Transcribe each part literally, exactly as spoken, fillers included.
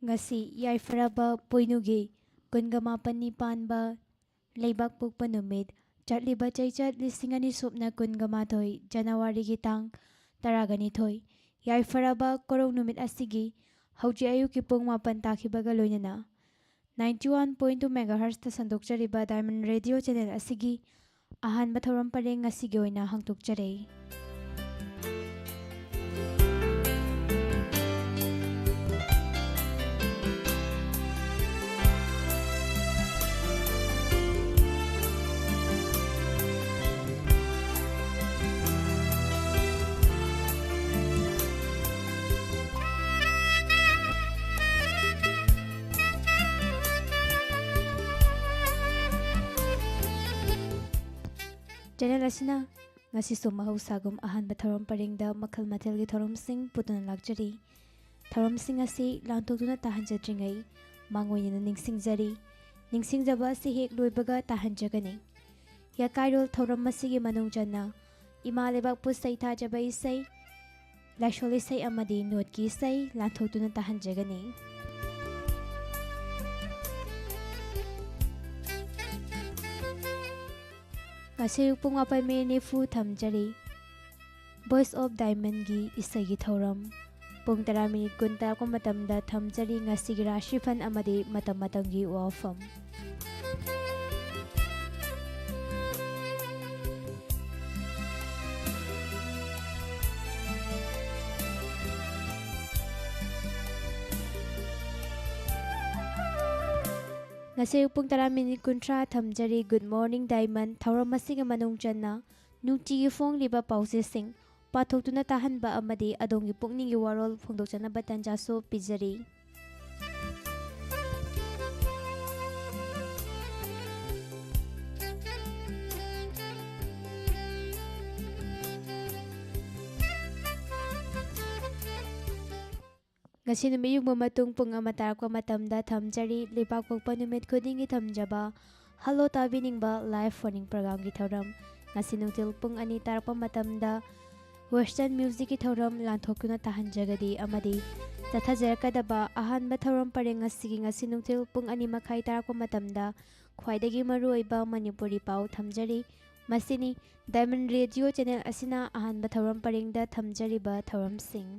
ꯉꯁꯤ ꯌꯥꯏꯐꯔꯕ ꯄꯣꯏꯅꯨꯒꯤ ꯀꯨꯟꯒ ꯃꯥꯄꯟꯅꯤ ꯄꯥꯟꯕ ꯂꯩꯕꯥꯛ ꯄꯣꯛꯄ ꯅꯨꯃꯤꯠ, ꯆꯠꯂꯤꯕ ꯆꯩꯆꯠ ꯂꯤꯁꯤꯡ ꯑꯅꯤ ꯁꯨꯞꯅ ꯀꯨꯟꯒ ꯃꯥꯊꯣꯏ, ꯖꯅꯋꯥꯔꯤꯒꯤ ꯇꯥꯡ ꯇꯔꯥꯒ ꯅꯤꯊꯣꯏ, ꯌꯥꯏꯐꯔꯕ ꯀꯣꯔꯧ ꯅꯨꯃꯤꯠ ꯑꯁꯤꯒꯤ ꯍꯧꯖꯤꯛ ꯑꯌꯨꯛꯀꯤ ꯄꯨꯡ ꯃꯥꯄꯟ ꯇꯥꯈꯤꯕꯒ ꯂꯣꯏꯅꯅ ninety one point two megahertzꯇ ꯁꯟꯗꯣꯛꯆꯔꯤꯕ Diamond Radio channel ꯑꯁꯤꯒꯤ ꯑꯍꯥꯟꯕ ꯊꯧꯔꯝ ꯄꯔꯦꯡ ꯉꯁꯤꯒꯤ ꯑꯣꯏꯅ ꯍꯥꯡꯗꯣꯛꯆꯔꯦ꯫ Channel ꯑꯁꯤꯅ ꯉꯁꯤꯁꯨ ꯃꯍꯧꯁꯥꯒꯨꯝ ꯑꯍꯥꯟꯕ ꯊꯧꯔꯝ ꯄꯔꯦꯡꯗ ꯃꯈꯜ ꯃꯊꯦꯜꯒꯤ ꯊꯧꯔꯝꯁꯤꯡ ꯄꯨꯗꯨꯅ ꯂꯥꯛꯆꯔꯤ꯫ ꯊꯧꯔꯝꯁꯤꯡ ꯑꯁꯤ ꯂꯥꯟꯊꯣꯛꯇꯨꯅ ꯇꯥꯍꯟꯖꯗ꯭ꯔꯤꯉꯩ ꯃꯥꯡꯑꯣꯏꯅꯅ ꯅꯤꯡꯁꯤꯡꯖꯔꯤ꯫ ꯅꯤꯡꯁꯤꯡꯖꯕ ꯑꯁꯤ ꯍꯦꯛ ꯂꯣꯏꯕꯒ ꯇꯥꯍꯟꯖꯒꯅꯤ꯫ ꯌꯥꯀꯥꯏꯔꯣꯜ ꯊꯧꯔꯝ ꯑꯁꯤꯒꯤ ꯃꯅꯨꯡ ꯆꯟꯅ ꯏꯃꯥ ꯂꯩꯕꯥꯛꯄꯨ ꯁꯩꯊꯥꯖꯕ ꯏꯁꯩ, ꯂꯥꯏꯁꯣꯜ ꯏꯁꯩ ꯑꯃꯗꯤ ꯅꯣꯠꯀꯤ ꯏꯁꯩ ꯂꯥꯟꯊꯣꯛꯇꯨꯅ ꯇꯥꯍꯟꯖꯒꯅꯤ꯫ ꯉꯁꯤ ꯑꯌꯨꯛ ꯄꯨꯡ ꯃꯥꯄꯟ ꯃꯤꯅꯤꯠ ꯅꯤꯐꯨ ꯊꯝꯖꯔꯤ Voice of Diamondꯒꯤ ꯏꯁꯩꯒꯤ ꯊꯧꯔꯝ꯫ ꯄꯨꯡ ꯇꯔꯥ ꯃꯤꯅꯤꯠ ꯀꯨꯟ ꯇꯥꯔꯛꯄ ꯃꯇꯝꯗ ꯊꯝꯖꯔꯤ ꯉꯁꯤꯒꯤ ꯔꯥꯁꯤꯐꯜ ꯑꯃꯗꯤ ꯃꯇꯝ ꯃꯇꯝꯒꯤ ꯋꯥꯐꯝ꯫ ꯉꯁꯤ ꯑꯌꯨꯛ ꯄꯨꯡ ꯇꯔꯥ ꯃꯤꯅꯤꯠ ꯀꯨꯟꯊ꯭ꯔꯥ ꯊꯝꯖꯔꯤ Good Morning Diamond ꯊꯧꯔꯝ ꯑꯁꯤꯒꯤ ꯃꯅꯨꯡ ꯆꯟꯅ ꯅꯨꯡꯇꯤꯒꯤ ꯐꯣꯡꯂꯤꯕ ꯄꯥꯎꯆꯦꯁꯤꯡ ꯄꯥꯊꯣꯛꯇꯨꯅ ꯇꯥꯍꯟꯕ ꯑꯃꯗꯤ ꯑꯗꯣꯝꯒꯤ ꯄꯨꯛꯅꯤꯡꯒꯤ ꯋꯥꯔꯣꯜ ꯐꯣꯡꯗꯣꯛꯆꯅꯕ ꯇꯥꯟꯖꯥꯁꯨ ꯄꯤꯖꯔꯤ꯫ ꯉꯁꯤ ꯅꯨꯃꯤꯠ ꯌꯨꯡꯕ ꯃꯇꯨꯡ ꯄꯨꯡ ꯑꯃ ꯇꯥꯔꯛꯄ ꯃꯇꯝꯗ ꯊꯝꯖꯔꯤ ꯂꯩꯕꯥꯛ ꯄꯣꯛꯄ ꯅꯨꯃꯤꯠ ꯈꯨꯗꯤꯡꯒꯤ ꯊꯝꯖꯕ Hello ꯇꯥꯕꯤꯅꯤꯡꯕ live phone-in programꯒꯤ ꯊꯧꯔꯝ꯫ ꯉꯁꯤ ꯅꯨꯡꯊꯤꯜ ꯄꯨꯡ ꯑꯅꯤ ꯇꯥꯔꯛꯄ ꯃꯇꯝꯗ Western musicꯀꯤ ꯊꯧꯔꯝ ꯂꯥꯟꯊꯣꯛꯇꯨꯅ ꯇꯥꯍꯟꯖꯒꯅꯤ ꯑꯃꯗꯤ ꯆꯠꯊꯖꯔꯛꯀꯗꯕ ꯑꯍꯥꯟꯕ ꯊꯧꯔꯝ ꯄꯔꯦꯡ ꯑꯁꯤꯒꯤ ꯉꯁꯤ ꯅꯨꯡꯊꯤꯜ ꯄꯨꯡ ꯑꯅꯤ ꯃꯈꯥꯏ ꯇꯥꯔꯛꯄ ꯃꯇꯝꯗ ꯈ꯭ꯋꯥꯏꯗꯒꯤ ꯃꯔꯨꯑꯣꯏꯕ ꯃꯅꯤꯄꯨꯔꯤ ꯄꯥꯎ ꯊꯝꯖꯔꯤ꯫ ꯃꯁꯤꯅꯤ Diamond Radio channel ꯑꯁꯤꯅ ꯑꯍꯥꯟꯕ ꯊꯧꯔꯝ ꯄꯔꯦꯡꯗ ꯊꯝꯖꯔꯤꯕ ꯊꯧꯔꯝꯁꯤꯡ꯫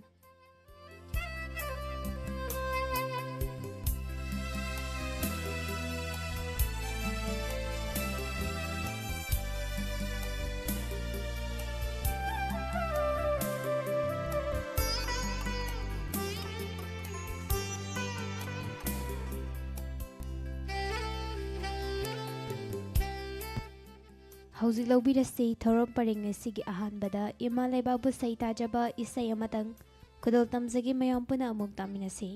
ꯍꯧꯖꯤꯛ ꯂꯧꯕꯤꯔꯁꯤ ꯊꯧꯔꯝ ꯄꯔꯦꯡ ꯑꯁꯤꯒꯤ ꯑꯍꯥꯟꯕꯗ ꯏꯃꯥ ꯂꯩꯕꯥꯛꯄꯨ ꯁꯩꯇꯥꯖꯕ ꯏꯁꯩ ꯑꯃꯇꯪ꯫ ꯈꯨꯗꯣꯜ ꯇꯝꯖꯒꯦ, ꯃꯌꯥꯝ ꯄꯨꯟꯅ ꯑꯃꯨꯛ ꯇꯥꯃꯤꯟꯅꯁꯤ꯫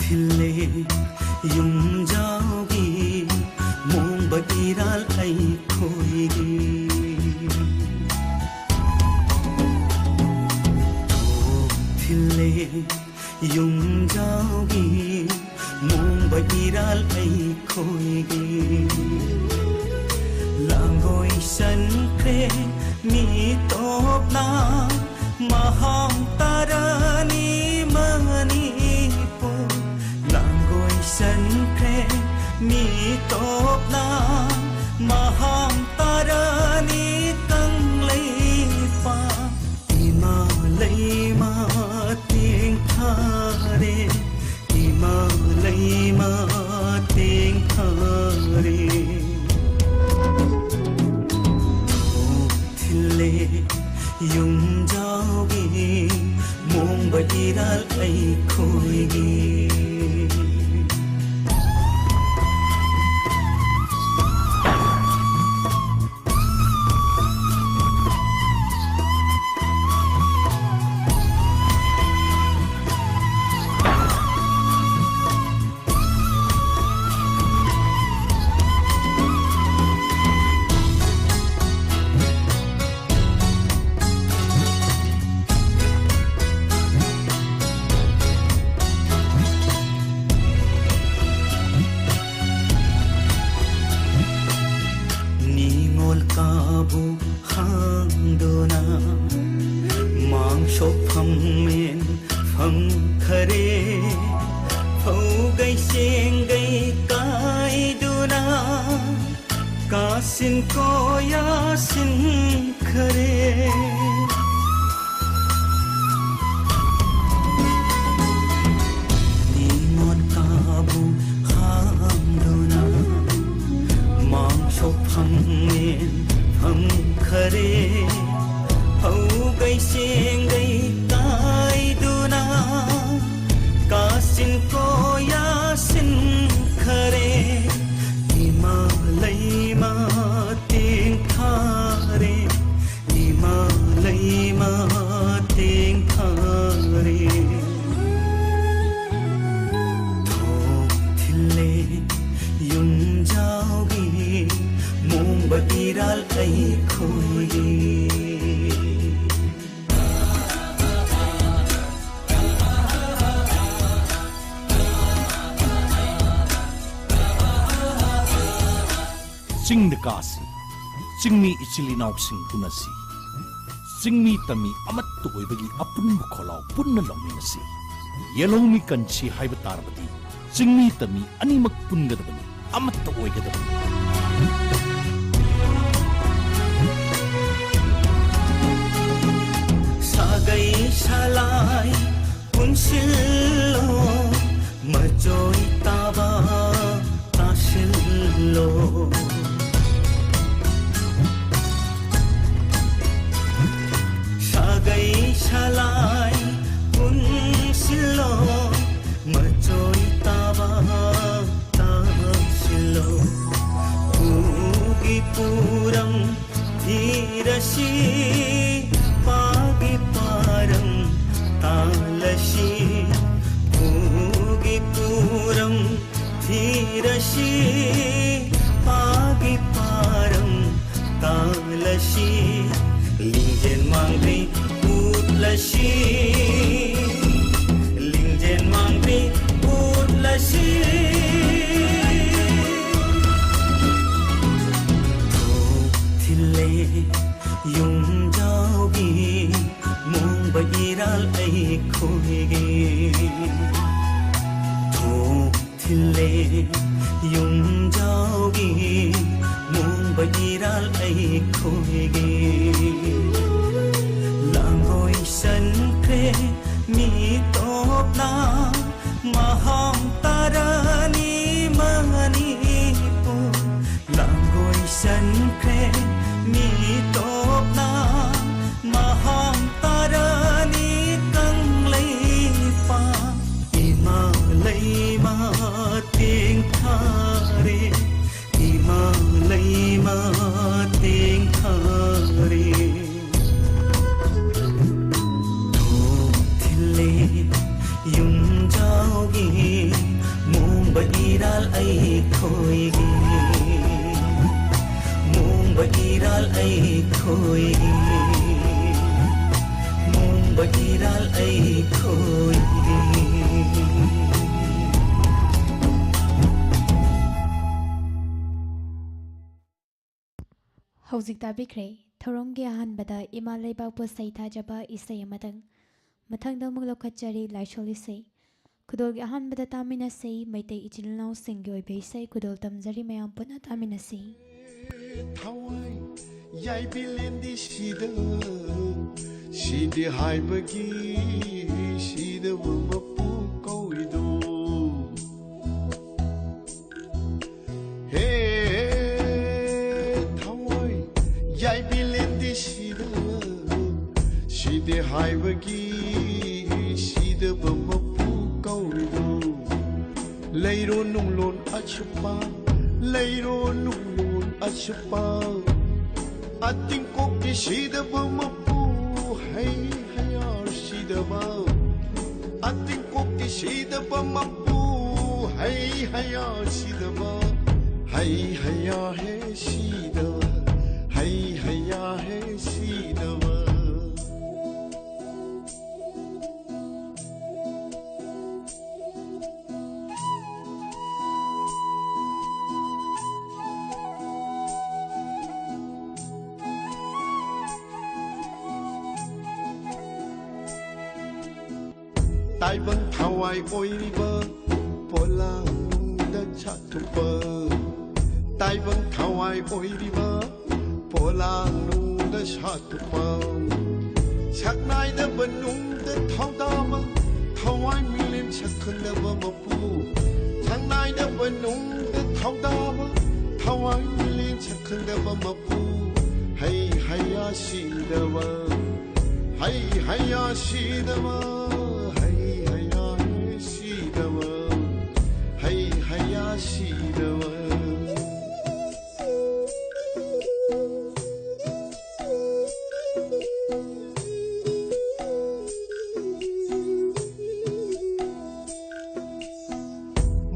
ꯊꯤꯜꯂꯦ ꯌꯨꯝꯖꯥꯎꯒꯤ ꯃꯣꯡꯕ ꯏꯔꯥꯜ ꯑꯩꯈꯣꯏꯒꯤ꯫ ꯊꯤꯜꯂꯦ ꯌꯨꯝꯖꯥꯎꯒꯤ ꯃꯣꯡꯕ ꯏꯔꯥꯜ ꯑꯩꯈꯣꯏꯒꯤ꯫ ꯂꯥꯡꯒꯣꯏ ꯆꯟꯈ꯭ꯔꯦ ꯃꯤꯇꯣꯞꯅ ꯃꯍꯥꯎ ꯇꯥꯔꯅꯤ ꯃꯅꯤꯄꯨꯔ꯫ ꯂꯥꯡꯒꯣꯏ ꯆꯟꯈ꯭ꯔꯦ ꯃꯤꯇꯣꯞꯅ ꯃꯍꯥꯎ ꯇꯥꯔꯅꯤ ꯀꯪꯂꯩꯄꯥꯛ꯫ ꯏꯃꯥ ꯁꯣꯛꯐꯝ ꯃꯦꯟꯐꯝ ꯈꯔꯦ, ꯐꯧꯒꯩ ꯆꯦꯡꯒꯩ ꯀꯥꯏꯗꯨꯅ, ꯀꯥꯁꯤꯟ ꯀꯣꯌꯥꯁꯤꯟ ꯈꯔꯦ꯫ ꯅꯤꯉꯣꯠ ꯀꯥꯕꯨ ꯍꯥꯝꯗꯨꯅ, ꯃꯥꯡꯁꯣꯛ ꯐꯝꯃꯦꯟ ꯐꯝꯈꯔꯦ꯫ ꯐꯧꯒꯩ ꯆꯦꯡꯒꯩ ꯀꯥꯏꯗꯨꯅ, ꯀꯥꯁꯤꯟ ꯀꯣꯌꯥꯁꯤꯟ ꯈꯔꯦ꯫ ꯏꯃꯥ ꯂꯩꯃ ꯇꯦꯡꯊꯥꯔꯦ, ꯏꯃꯥ ꯂꯩꯃ ꯇꯦꯡꯊꯥꯔꯦ꯫ ꯊꯣꯛ ꯊꯤꯜꯂꯦ ꯌꯨꯝꯖꯥꯎꯒꯤ ꯃꯣꯡꯕ ꯏꯔꯥꯜ ꯑꯩꯈꯣꯏꯒꯤ꯫ ꯆꯤꯡꯗ ꯀꯥꯁꯤ, ꯆꯤꯡꯃꯤ ꯏꯆꯤꯜ ꯏꯅꯥꯎꯁꯤꯡ ꯎꯅꯁꯤ꯫ ꯆꯤꯡꯃꯤ ꯇꯝꯃꯤ ꯑꯃꯠꯇ ꯑꯣꯏꯕꯒꯤ ꯑꯄꯨꯟꯕ ꯈꯣꯜꯂꯥꯎ ꯄꯨꯟꯅ ꯂꯧꯃꯤꯟꯅꯁꯤ꯫ ꯌꯦꯜꯍꯧꯃꯤ ꯀꯟꯁꯤ ꯍꯥꯏꯕ ꯇꯥꯔꯕꯗꯤ ꯆꯤꯡꯃꯤ ꯇꯝꯃꯤ ꯑꯅꯤꯃꯛ ꯄꯨꯟꯒꯗꯕꯅꯤ, ꯑꯃꯠꯇ ꯑꯣꯏꯒꯗꯕꯅꯤ꯫ ꯁꯥꯒꯩ ꯁꯂꯥꯏ ꯄꯨꯟꯁꯤꯜꯂꯣ, ꯃꯆꯣꯏ ꯇꯥꯕ ꯇꯥꯁꯤꯜꯂꯣ꯫ ꯁꯥꯒꯩ ꯁꯂꯥꯏ ꯄꯨꯟꯁꯤꯜꯂꯣ, ꯃꯆꯣꯏ ꯇꯥꯕ ꯇꯥꯁꯤꯜꯂꯣ꯫ ꯄꯨꯒꯤ ꯄꯨꯔꯝ ꯊꯤꯔꯁꯤ, ꯄꯥꯒꯤ ꯄꯥꯔꯝ ꯇꯥꯜꯂꯁꯤ꯫ ꯄꯨꯒꯤ ꯄꯨꯔꯝ ꯊꯤꯔꯁꯤ, ꯄꯥꯒꯤ ꯄꯥꯔꯝ ꯇꯥꯜꯂꯁꯤ꯫ ꯂꯤꯡꯖꯦꯜ ꯃꯥꯡꯗ꯭ꯔꯤ ꯎꯠꯂꯁꯤ, ꯂꯤꯡꯖꯦꯜ ꯃꯥꯡꯗ꯭ꯔꯤ ꯎꯠꯂꯁꯤ꯫ ꯊꯣꯛ ꯊꯤꯜꯂꯦ ꯌꯨꯝꯖꯥꯎꯒꯤ ꯃꯣꯡꯕ ꯌꯨꯝꯖꯥꯎꯒꯤ ꯃꯣꯡꯕ ꯏꯔꯥꯜ ꯑꯩꯈꯣꯏꯒꯤ ꯂꯥꯡꯒꯣꯏ ꯁꯟꯈ꯭ꯔꯦ ꯃꯤ ꯇꯣꯞꯅ ꯃꯍꯥꯝ ꯇꯥꯔꯅꯤ ꯃꯅꯤꯄꯨꯔ ꯂꯥꯡꯒꯣꯏ ꯁꯟꯈ꯭ꯔꯦ ꯃꯤ ꯇꯣꯞꯅ ꯃꯍꯥꯝ ꯇꯥꯔꯅꯤ ꯀꯪꯂꯩꯄꯥꯛ ꯏꯃꯥ ꯂꯩꯃ ꯇꯦꯡꯊꯥꯔꯦ ꯏꯃꯥ ꯂꯩꯃ ꯇꯦꯡꯊꯥꯔꯦ ꯊꯣꯛ ꯊꯤꯜꯂꯦ ꯌꯨꯝꯖꯥꯎꯒꯤ ꯃꯣꯡꯕ ꯏꯔꯥꯜ ꯑꯩꯈꯣꯏꯒꯤ ꯃꯣꯡꯕ ꯏꯔꯥꯜ ꯑꯩꯈꯣꯏꯒꯤ ꯃꯣꯡꯕ ꯏꯔꯥꯜ ꯑꯩꯈꯣꯏꯒꯤ ꯍꯧꯖꯤꯛ ꯇꯥꯕꯤꯈ꯭ꯔꯦ ꯊꯧꯔꯝꯒꯤ ꯑꯍꯥꯟꯕꯗ ꯏꯃꯥ ꯂꯩꯕꯥꯛꯄꯨ ꯁꯩꯊꯥꯖꯕ ꯏꯁꯩ ꯑꯃꯇꯪ꯫ ꯃꯊꯪꯗ ꯑꯃꯨꯛ ꯂꯧꯈꯠꯆꯔꯤ ꯂꯥꯏꯁꯣꯜ ꯏꯁꯩ꯫ ꯈꯨꯗꯣꯜꯒꯤ ꯑꯍꯥꯟꯕꯗ ꯇꯥꯃꯤꯟꯅꯁꯤ ꯃꯩꯇꯩ ꯏꯆꯤꯜ ꯏꯅꯥꯎꯁꯤꯡꯒꯤ ꯑꯣꯏꯕ ꯏꯁꯩ ꯈꯨꯗꯣꯜ ꯇꯝꯖꯔꯤ ꯃꯌꯥꯝ ꯄꯨꯟꯅ ꯇꯥꯃꯤꯟꯅꯁꯤ꯫ ꯊꯋꯥꯏ ꯌꯥꯏꯕꯤꯂꯦꯟꯗꯤ ꯁꯤꯗ ꯁꯤꯗꯦ ꯍꯥꯏꯕꯒꯤ ꯁꯤꯗꯕ ꯃꯄꯨ ꯀꯧꯏꯗꯣ꯫ ꯍꯦ ꯊꯋꯥꯏ ꯌꯥꯏꯕꯤꯂꯦꯟꯗꯤ ꯁꯤꯗ ꯁꯤꯗꯦ ꯍꯥꯏꯕꯒꯤ ꯁꯤꯗꯕ ꯃꯄꯨ ꯀꯧꯔꯤꯕ ꯂꯩꯔꯣ ꯅꯨꯡꯂꯣꯟ ꯑꯁꯨꯄ ꯂꯩꯔꯣ ꯅꯨꯡꯂꯣꯟ ꯑꯁꯨꯄ ꯑꯇꯤꯡꯀꯣꯛꯀꯤ ꯁꯤꯗꯕ ꯃꯄꯨ ꯍꯩ ꯍꯌꯥꯔ ꯁꯤꯗꯕ ꯑꯇꯤꯡꯀꯣꯛꯀꯤ ꯁꯤꯗꯕ ꯃꯄꯨ ꯍꯩ ꯍꯌꯥꯔ ꯁꯤꯗꯕ ꯍꯩ ꯍꯌꯥ ꯍꯦ ꯁꯤꯗꯕ ꯍꯩ ꯍꯌꯥ ꯍꯦ ꯁꯤꯗꯕ ꯇꯥꯏꯕꯪ ꯊꯋꯥꯏ ꯑꯣꯏꯔꯤꯕ ꯄꯣꯂꯥꯡꯗ ꯊꯨꯞꯄ ꯇꯥꯏꯕꯪ ꯊꯋꯥꯏ ꯑꯣꯏꯔꯤꯕ ꯄꯣꯂꯥꯡꯅꯨꯡꯗ ꯁꯥꯠꯊꯨꯞꯄ ꯁꯛꯅꯥꯏꯗꯕ ꯅꯨꯡꯗ ꯊꯧꯗꯥꯕ ꯊꯋꯥꯏ ꯃꯤꯂꯦꯟ ꯁꯛꯈꯪꯗꯕ ꯃꯄꯨ ꯁꯛꯅꯥꯏꯗꯕ ꯅꯨꯡꯗ ꯊꯧꯗꯥꯕ ꯊꯋꯥꯏ ꯃꯤꯂꯦꯟ ꯁꯛꯈꯪꯗꯕ ꯃꯄꯨ ꯍꯩ ꯍꯩꯌꯥ ꯁꯤꯗꯕ ꯍꯩ ꯍꯩꯌꯥ ꯁꯤꯗꯕ ꯍꯩ ꯍꯩꯌꯥ ꯁꯤꯗꯕ ꯍꯩ ꯍꯩꯌꯥ ꯁꯤꯗꯕ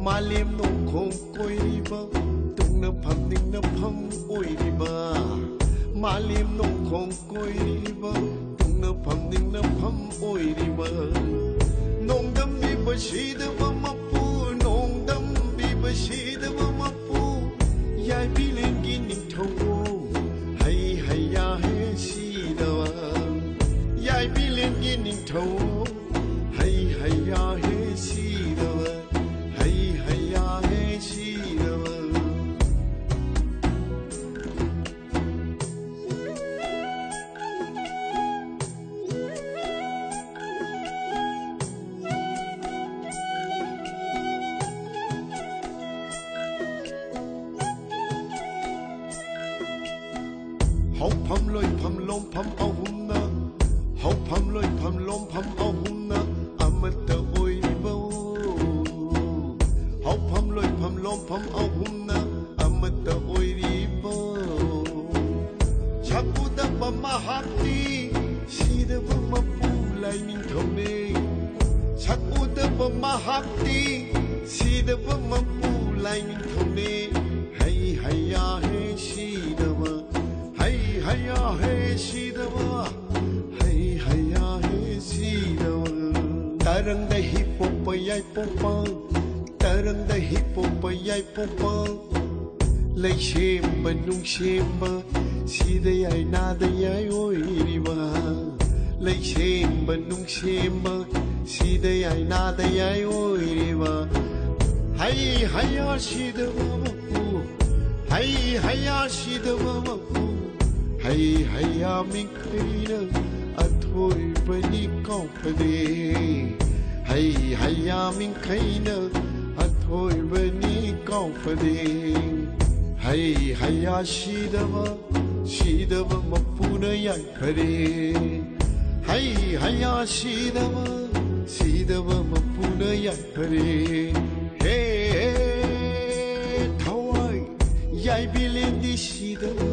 ꯃꯥꯂꯦꯝ ꯅꯣꯡꯈꯣꯡ ꯀꯣꯏꯔꯤꯕ ꯇꯨꯡꯅꯐꯝ ꯅꯤꯡꯅꯐꯝ ꯑꯣꯏꯔꯤꯕ ꯃꯥꯂꯦꯝ ꯅꯣꯡꯈꯣꯡ ꯀꯣꯏꯔꯤꯕ ꯇꯨꯡꯅꯐꯝ ꯅꯤꯡꯅꯐꯝ ꯑꯣꯏꯔꯤꯕ ꯅꯣꯡꯗꯝꯕꯤꯕ ꯁꯤꯗꯕ ꯃꯄꯨ ꯅꯣꯡꯗꯝꯕꯤꯕ ꯁꯤꯗꯕ ꯃꯄꯨ ꯌꯥꯏꯕꯤꯂꯦꯟꯒꯤ ꯅꯤꯡꯊꯧ ꯍꯩ ꯍꯩꯌꯥ ꯍꯦ ꯁꯤꯗꯕ ꯌꯥꯏꯕꯤꯂꯦꯟꯒꯤ ꯅꯤꯡꯊꯧ ꯍꯩ ꯍꯩꯌꯥ ꯍꯦ ꯁꯤꯗꯕ ꯍꯩ ꯍꯩꯌꯥ ꯍꯦ ꯁꯤꯗꯕ ꯍꯧꯐꯝ ꯂꯣꯏꯐꯝ ꯂꯣꯝꯐꯝ ꯑꯍꯨꯝꯅ ꯍꯧꯐꯝ ꯂꯣꯏꯐꯝ ꯂꯣꯝꯐꯝ ꯑꯍꯨꯝꯅ ꯑꯃꯠꯇ ꯑꯣꯏꯔꯤꯕ ꯍꯧꯐꯝ ꯂꯣꯏꯐꯝ ꯂꯣꯝꯐꯝ ꯑꯍꯨꯝꯅ ꯑꯃꯠꯇ ꯑꯣꯏꯔꯤꯕ ꯁꯛꯎꯗꯕ ꯃꯍꯥꯛꯇꯤ ꯁꯤꯗꯕ ꯃꯄꯨ ꯂꯥꯏꯅꯤꯡꯊꯧꯅꯦ ꯁꯛꯎꯗꯕ ꯃꯍꯥꯛꯇꯤ ꯁꯤꯗꯕ ꯃꯄꯨ ꯂꯥꯏꯅꯤꯡꯊꯧꯅꯦ ꯍꯩ ꯍꯩꯌꯥ ꯍꯦ ꯁꯤꯗꯕ ꯍꯩ ꯍꯩꯌꯥ ꯍꯦ ꯁꯤꯗꯕ ꯍꯩ ꯍꯩꯌꯥ ꯍꯦ ꯁꯤꯗꯕ ꯇꯔꯪꯗ ꯍꯤ ꯄꯣꯛꯄ ꯌꯥꯏ ꯄꯣꯛꯄ ꯇꯔꯪꯗ ꯍꯤ ꯄꯣꯛꯄ ꯌꯥꯏ ꯄꯣꯛꯄ ꯂꯩꯁꯦꯝꯕ ꯅꯨꯡꯁꯦꯝꯕ ꯁꯤꯗ ꯌꯥꯏ ꯅꯥꯗ ꯌꯥꯏ ꯑꯣꯏꯔꯤꯕ ꯂꯩꯁꯦꯝꯕ ꯅꯨꯡꯁꯦꯝꯕ ꯁꯤꯗ ꯌꯥꯏ ꯅꯥꯗ ꯌꯥꯏ ꯑꯣꯏꯔꯤꯕ ꯍꯩ ꯍꯩꯌꯥ ꯁꯤꯗꯕ ꯃꯄꯨ, ꯍꯩ ꯍꯩꯌꯥ ꯁꯤꯗꯕ ꯃꯄꯨ, ꯍꯩ ꯍꯩꯌꯥ ꯃꯤꯡꯈꯩꯅ ꯑꯊꯣꯏꯕꯅꯤ ꯀꯥꯎꯐꯗꯦ꯫ ꯍꯩ ꯍꯩꯌꯥ ꯃꯤꯡꯈꯩꯅ ꯑꯊꯣꯏꯕꯅꯤ ꯀꯥꯎꯐꯗꯦ꯫ ꯍꯩ ꯍꯩꯌꯥ ꯁꯤꯗꯕ, ꯁꯤꯗꯕ ꯃꯄꯨꯅ ꯌꯥꯏꯐꯔꯦ꯫ ꯍꯩ ꯍꯩꯌꯥ ꯁꯤꯗꯕ, ꯁꯤꯗꯕ ꯃꯄꯨꯅ ꯌꯥꯏꯐꯔꯦ꯫ ꯍꯦ, ꯊꯋꯥꯏ ꯌꯥꯏꯕꯤꯂꯦꯟꯗꯤ ꯁꯤꯗꯕ,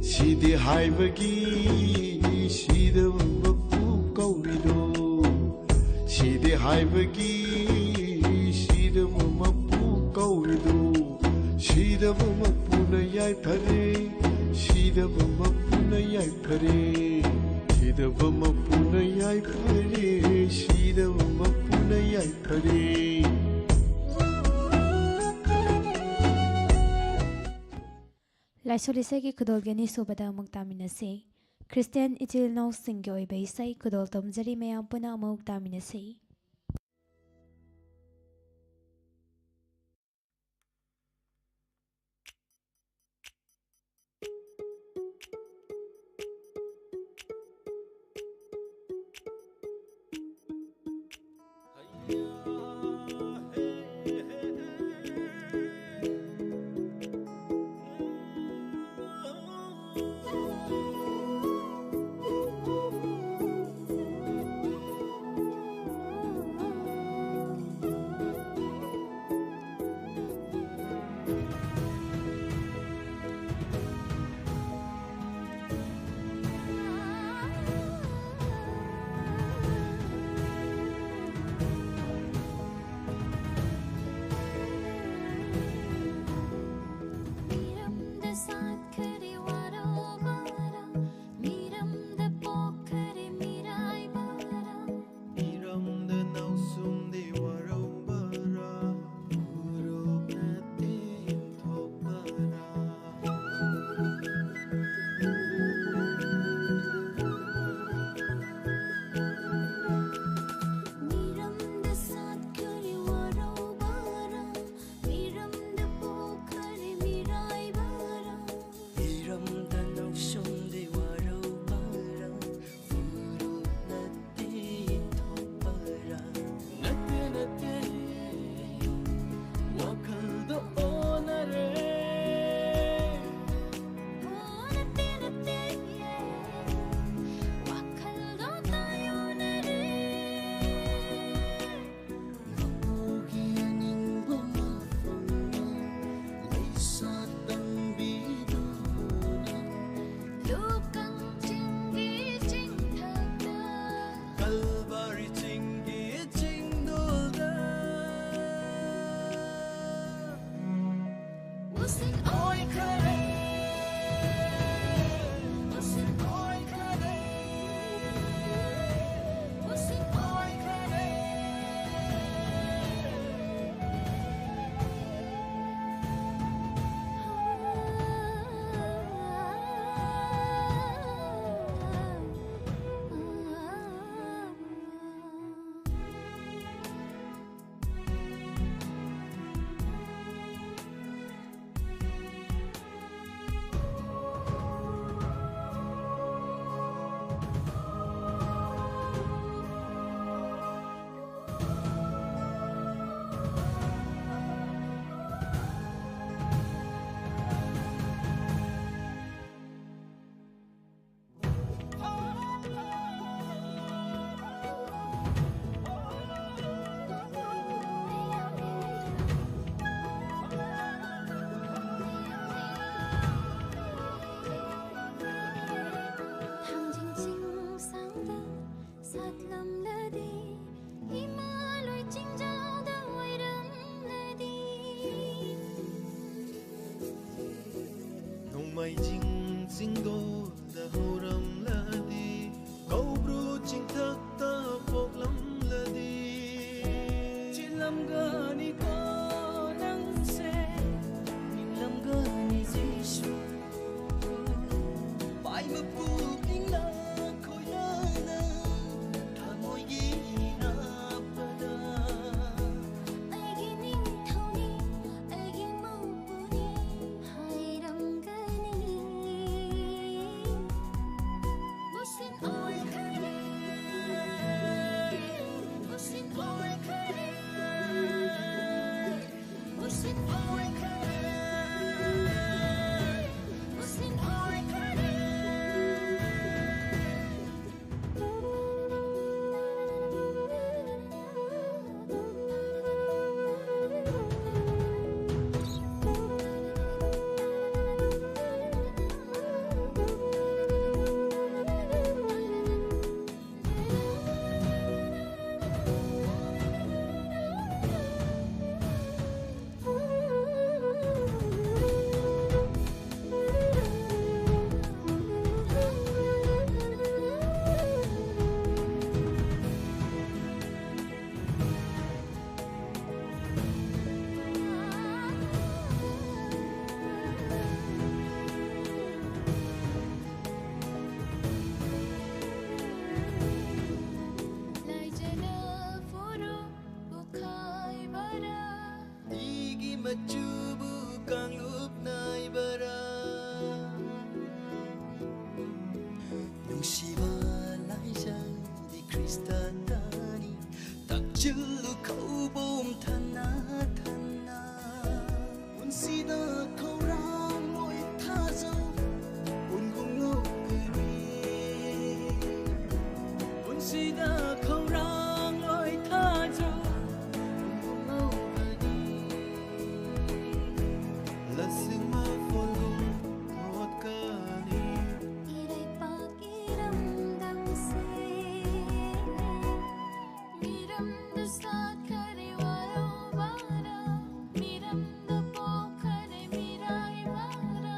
ꯁꯤꯗꯦ ꯍꯥꯏꯕꯒꯤ ꯁꯤꯗꯕ ꯃꯄꯨ ꯀꯧꯔꯤꯗꯣ꯫ ꯁꯤꯗꯦ ꯍꯥꯏꯕꯒꯤ ꯁꯤꯗꯕ ꯃꯄꯨ ꯀꯧꯔꯤꯗꯣ꯫ ꯁꯤꯗꯕ ꯃꯄꯨꯅ ꯌꯥꯏꯐꯔꯦ, ꯁꯤꯗꯕ ꯃꯄꯨꯅ ꯌꯥꯏꯐꯔꯦ꯫ ꯁꯤꯗꯕ ꯃꯄꯨꯅ ꯌꯥꯏꯐꯔꯦ, ꯁꯤꯗꯕ ꯃꯄꯨꯅ ꯌꯥꯏꯐꯔꯦ꯫ ꯂꯥꯏꯁꯣꯜ ꯏꯁꯩꯒꯤ ꯈꯨꯗꯣꯜꯒꯤ ꯑꯅꯤꯁꯨꯕꯗ ꯑꯃꯨꯛ ꯇꯥꯃꯤꯟꯅꯁꯤ꯫ ꯈ꯭ꯔꯤꯁꯇꯤꯌꯥꯟ ꯏꯆꯤꯜ ꯏꯅꯥꯎꯁꯤꯡꯒꯤ ꯑꯣꯏꯕ ꯏꯁꯩ ꯈꯨꯗꯣꯜ ꯇꯝꯖꯔꯤ, ꯃꯌꯥꯝ ꯄꯨꯟꯅ ꯑꯃꯨꯛ ꯇꯥꯃꯤꯟꯅꯁꯤ꯫ ꯎꯁꯤꯟ ꯑꯣꯏꯈ꯭ꯔꯦ, ꯎꯁꯤꯟ ꯑꯣꯏꯈ꯭ꯔꯦ, ꯎꯁꯤꯟ ꯑꯣꯏꯈ꯭ꯔꯦ꯫ ꯊꯥꯡꯖꯤꯡ ꯆꯤꯡ ꯁꯥꯡꯗ ꯁꯥꯠꯂꯝꯂꯗꯤ, ꯏꯃꯥ ꯂꯣꯏ ꯆꯤꯡꯖꯥꯎꯗ ꯑꯣꯏꯔꯝꯂꯗꯤ꯫ ꯅꯣꯡꯃꯥꯏꯖꯤꯡ ꯆꯤꯡꯗꯣꯟꯗ ꯍꯧꯔꯝꯂꯗꯤ, ꯀꯧꯕ꯭ꯔꯨ ꯆꯤꯡꯊꯛꯇ ꯄꯣꯛꯂꯝꯂꯗꯤ, ꯆꯦꯜꯂꯝꯒꯅꯤꯀꯣ ꯅꯪꯁꯦ, ꯅꯤꯡꯂꯝꯒꯅꯤ ꯖꯤꯁꯨ꯫ ꯄꯥꯏꯕ ꯄꯨꯛꯅꯤꯡꯅ ꯈꯣꯏꯔꯥꯅ ꯊꯃꯣꯏꯒꯤ ꯅꯥꯞꯄꯗ ꯑꯩꯒꯤ ꯅꯤꯡꯊꯧꯅꯤ, ꯑꯩꯒꯤ ꯃꯄꯨꯅꯤ ꯍꯥꯏꯔꯝꯒꯅꯤ꯫ ꯆꯤꯜꯂꯨ ꯈꯧꯕꯣꯝ ꯊꯟꯅ ꯊꯟꯅ꯫ ꯄꯨꯟꯁꯤꯗ ꯈꯧꯔꯥꯡꯂꯣꯏ ꯊꯥꯖꯧ, ꯄꯨꯟꯒꯨꯝ ꯉꯧꯒꯅꯤ꯫ ꯄꯨꯟꯁꯤꯗ ꯈꯧꯔꯥꯡꯂꯣꯏ ꯊꯥꯖꯧ, ꯄꯨꯟꯒꯨꯝ ꯉꯧꯒꯅꯤ꯫ ꯂꯁꯤꯡ ꯃꯐꯣꯜꯒꯨꯝ ꯊꯣꯛꯀꯅꯤ꯫ ꯏꯔꯩꯄꯥꯛ ꯏꯔꯝꯗꯝꯁꯦ ꯃꯤꯔꯝꯗ ꯁꯥꯠꯈꯔꯦ ꯋꯥꯔꯧꯕꯔꯥ, ꯃꯤꯔꯝꯗ ꯄꯣꯛꯈꯔꯦ ꯃꯤꯔꯥꯏꯕꯔꯥ꯫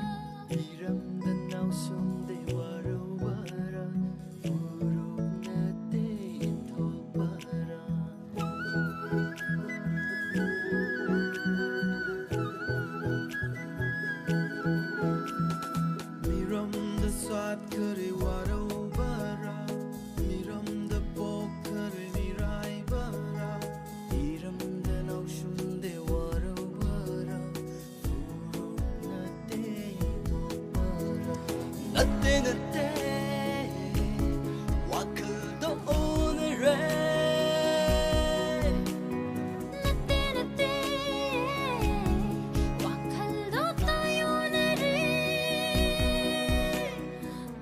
ꯃꯤꯔꯝꯗ ꯅꯥꯎꯁꯨꯝꯗꯦ ꯋꯥꯔꯧꯕꯔꯥ, ꯐꯨꯔꯨꯞ ꯅꯠꯇꯦ ꯏꯟꯊꯣꯛꯄꯔꯥ꯫ ꯃꯤꯔꯝꯗ ꯁꯥꯠꯈꯔꯦ ꯋꯥꯔꯧꯕꯔꯥ, ꯃꯤꯔꯝꯗ ꯄꯣꯛꯈꯔꯦ ꯃꯤꯔꯥꯏꯕꯔꯥ, ꯃꯤꯔꯝꯗ ꯅꯥꯎꯁꯨꯝꯗꯦ ꯋꯥꯔꯧꯕꯔꯥ, ꯐꯨꯔꯨꯞ ꯅꯠꯇꯦ ꯏꯟꯊꯣꯛꯄꯔꯥ꯫ ꯅꯠꯇꯦ, ꯅꯠꯇꯦ, ꯋꯥꯈꯜꯗꯣ ꯑꯣꯟꯅꯔꯦ꯫ ꯅꯠꯇꯦ, ꯅꯠꯇꯦ, ꯋꯥꯈꯜꯗꯣ ꯇꯥꯏꯑꯣꯟꯅꯔꯦ꯫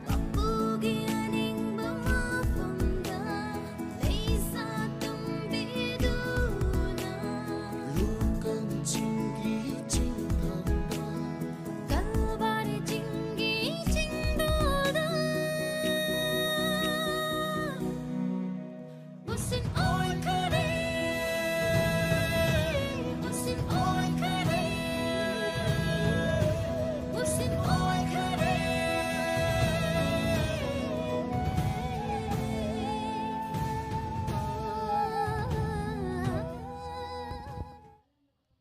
ꯃꯄꯨꯒꯤ ꯑꯅꯤꯡꯕ ꯃꯐꯝꯗ ꯂꯩꯁꯥ ꯇꯨꯝꯕꯤꯗꯨꯅ꯫ ꯂꯨꯀꯪ ꯆꯤꯡꯒꯤ ꯆꯤꯡꯐꯝꯗ꯫ ꯀꯜꯕꯥꯔꯤ ꯆꯤꯡꯒꯤ ꯆꯤꯡꯗꯣꯜꯗ꯫ ꯃꯨꯁꯤꯟ ꯑꯣꯏꯈꯔꯦ, ꯃꯨꯁꯤꯟ ꯑꯣꯏꯈꯔꯦ, ꯃꯨꯁꯤꯟ ꯑꯣꯏꯈꯔꯦ꯫